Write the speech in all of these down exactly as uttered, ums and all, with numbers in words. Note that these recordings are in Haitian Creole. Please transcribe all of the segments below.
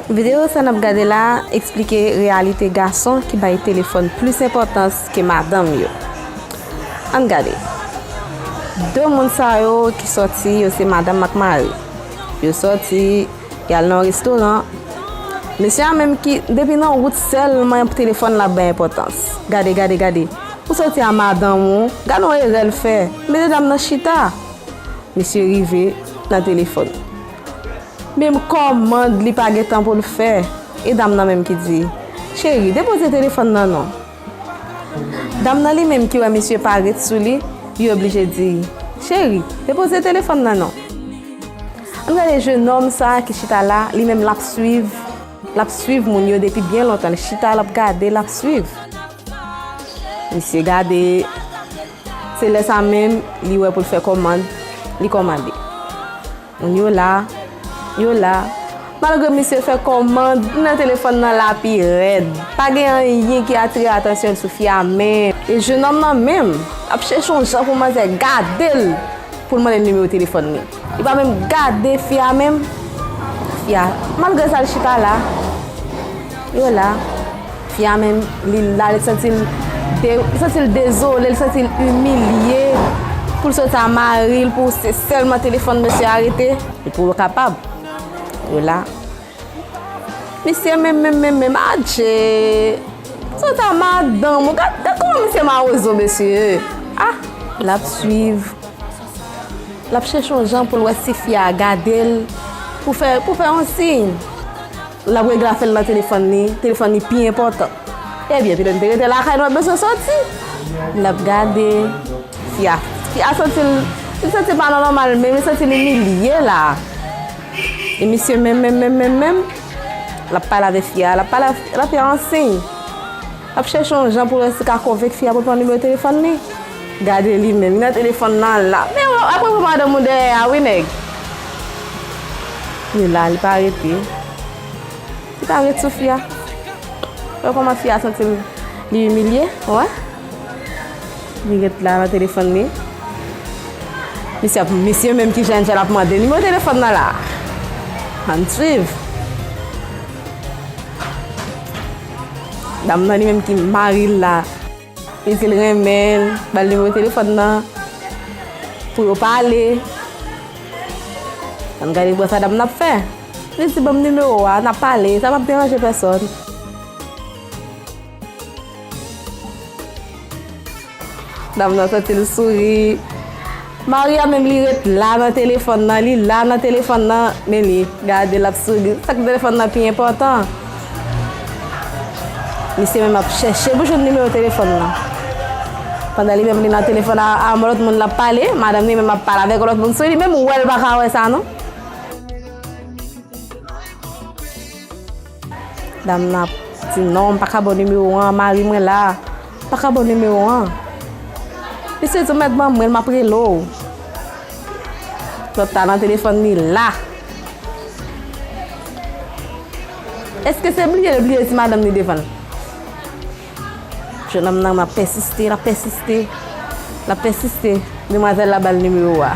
Videyo sa n ap gade la a eksplike reyalite gason ki bay telefòn plis enpòtans ke madanm yo. Ann gade. De moun sa yo ki sòti, yo se madanm ak mari. Yo sòti, y al nan yon restoran. Mesye a menm ki, depi nan wout sèlman telefòn l ap bay enpòtans. Gade, gade, gade. Ou sòti a madanm ou, gade yon erè l fè. Mete dam nan chita. Mesye rive nan telefòn. Menm kòmand li pa gen tan pou l fè. E dam nan menm ki di, "Cheri, depoze telefòn nan non." Dam nan li menm ki wè misye parèt sou li, li oblije di, "Cheri, depoze telefòn nan non." Ann gade jennonm sa a ki chita la, li menm l ap swiv, l ap swiv moun yo depi byen lontan. Li chita, l ap gade, l ap swiv. Misye gade, se lè sa menm, li wè pou l fè kòmand, li kòmande. Moun yo la, yo la. Malgre misye fè kòmand, moun nan telefòn nan la pi rèd. Pa gen anyen ki atire atansyon l sou fi a menm. E jennonm nan menm, ap chèche yon jan pou manzè gade l, pou l mande l nimewo telefòn li. Li pa menm gade fi a menm. Fi a, malgre sa, l chita la. Yo la. Fi a menm, li la, li santi l de-, li santi l dezole, li santi l imilye. Pou l sot a mari l, pou se sèlman telefòn mesye a rete, li pou yo kapab. Yo la. Mesye menm, menm, menm, menm, adje. Sot a madanm ou, gad, gad kòman misye mawozo, mesye. Ah, l ap swiv. L ap chèche yon jan pou l wè si fi a gade l, pou fè, pou fè yon siy. L ap regle afè l nan telefòn li, telefòn li pi enpòtan. Ebyen, pitit m te rete lakay nou, bezwen sòti. L ap gade fi a. Fi a santi l, li santi l pa nan nòmal menm, li santi l imilye la. E misye menm, menm, menm, menm, menm, l ap pale avèk fi a, l ap pale, l ap fè yon siy. L ap chèche yon jan pou l wè si l ka konvenk fi a pou l pran nimewo telefòn li. Gade li menm, li nan telefòn nan la. Men w ap pran madanm ou dèyè a wi, nèg. Li la, li pa rete. Li pa ret sou fi a. Wè kòman fi a santi l, li imilye, wè. Li ret la nan telefòn li. Misye ap, misye menm ki jèn jèn ap mande nimewo telefòn nan la. Ann swiv. Dam nan li menm ki mari l la. Li di l renmen l, ba l nimewo telefòn nan pou yo pale. Ann gade bò sa dam nan ap fè. Li di, "Ban m nimewo a, n ap pale, sa p ap deranje pèsòn." Dam nan santi l souri. Mari a menm li ret la nan telefòn nan, li la nan telefòn nan, men li gade l ap souri. Sa k telefòn nan pi enpòtan. Misye menm ap chèche pou jwenn nimewo telefòn nan. Pandan li menm li nan telefòn a, a yon lòt moun l ap pale, madanm li menm ap pale avèk yon lòt moun sou li, menm wè l pa ka wè sa non. Dam nan ap di, "Non, m pa ka ba w nimewo an, mari mwen la, m pa ka ba w nimewo an." Misye di, "Ou mèt ban mwen l, m ap rele w." Lòt la nan telefòn li la. Èske se bliye l bliye ti madanm li devan l? Jennonm nan ap pèsiste, l ap pèsiste, l ap pèsiste. Demwazèl la ba l nimewo a.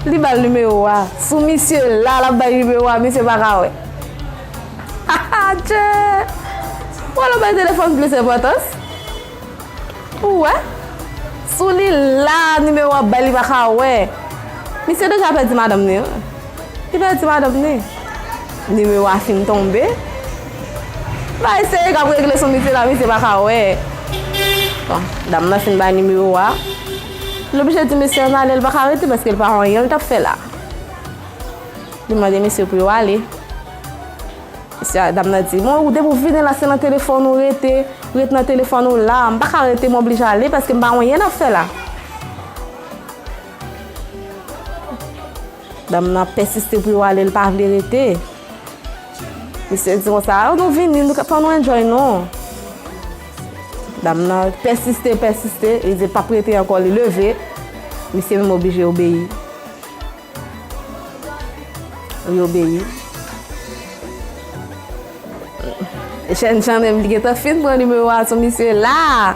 Li ba l nimewo a. Sou misye la, l ap bay nimewo a, misye pa ka wè. Adje! Ou wè lè w bay telefòn plis enpòtans? Ou wè? Sou li la, nimewo a bay, li pa ka wè. Misye deja pèdi madanm li, wi. Li pèdi madanm li. Nimewo a fin tonbe. Bagay serye k ap regle sou misye la, misye pa ka wè. Bon, dam nan fin bay nimewo a. L oblije di mesye ann ale, l pa ka rete paske l pa gen anyen l t ap fè la. Li mande mesye pou yo ale. Mesye a, dam nan di, "Bon, ou depi w vini la, se nan telefòn ou rete, ret nan telefòn ou la, m pa ka rete, m oblije ale paske m pa gen anyen n ap fè la." Dam nan ap pèsiste pou yo ale, l pa vle rete. Misye di konsa, "An nou vini, nou ka, fò nou enjoy nou." Dam nan pèsiste, pèsiste, li di l p ap rete ankò, li leve. Misye menm oblije obeyi. Li obeyi. Jènjan menm, li gentan fin pran nimewo a sou misye la.